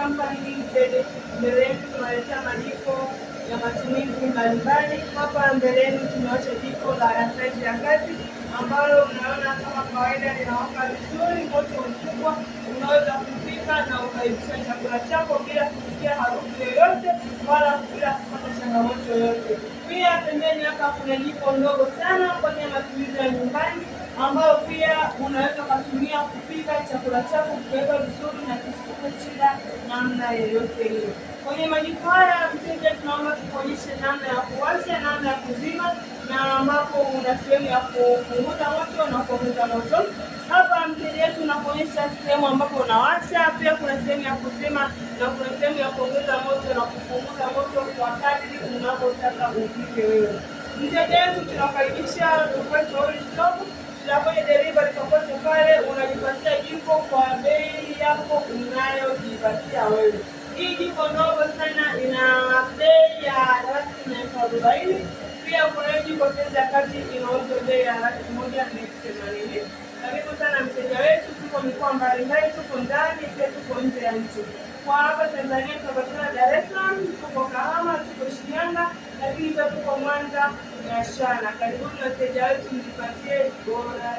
Company Limited. Mbele yetu tunaletea majiko ya matumizi mbalimbali. Hapa mbele yenu tumewacha jiko la saizi ya kati ambalo unaona kama kawaida linawaka vizuri, moto mkubwa, unaweza kupika na ukaivisha chakula chako bila kusikia harufu yoyote wala bila kupata changamoto yoyote. Pia pembeni hapa kuna jiko ndogo sana kwa ajili ya matumizi ya nyumbani ambayo pia unaweza ukatumia kupika chakula chako kuweka vizuri na kisikupe shida namna yoyote ile. Kwenye majiko haya mteja, tunaomba tukuonyeshe namna ya kuwasha, namna ya kuzima na ambapo una sehemu ya kupunguza moto na kuongeza moto. Hapa mteja wetu unakuonyesha sehemu ambapo unawasha, pia kuna sehemu ya kuzima na kuna sehemu ya kuongeza moto na kupunguza moto kwa kadri unavyotaka upike wewe. Mteja wetu tunakaribisha kwetu Oil Stove, tunafanya delivery popote pale, unajipatia jiko kwa bei yako unayojipatia wewe. Hii jiko ndogo sana ina bei ya 140,000. Pia kuna hii jiko saizi ya kati inauzwa bei ya 180,000. Karibu sana mteja wetu, tuko mikoa mbalimbali, tuko ndani pia tuko nje ya nchi. Kwa hapa Tanzania tunapatikana Dar es Salaam, tuko Kahama, tuko Shinyanga, lakini pia tuko Mwanza na Shana. Karibuni wateja wetu, mjipatie bora.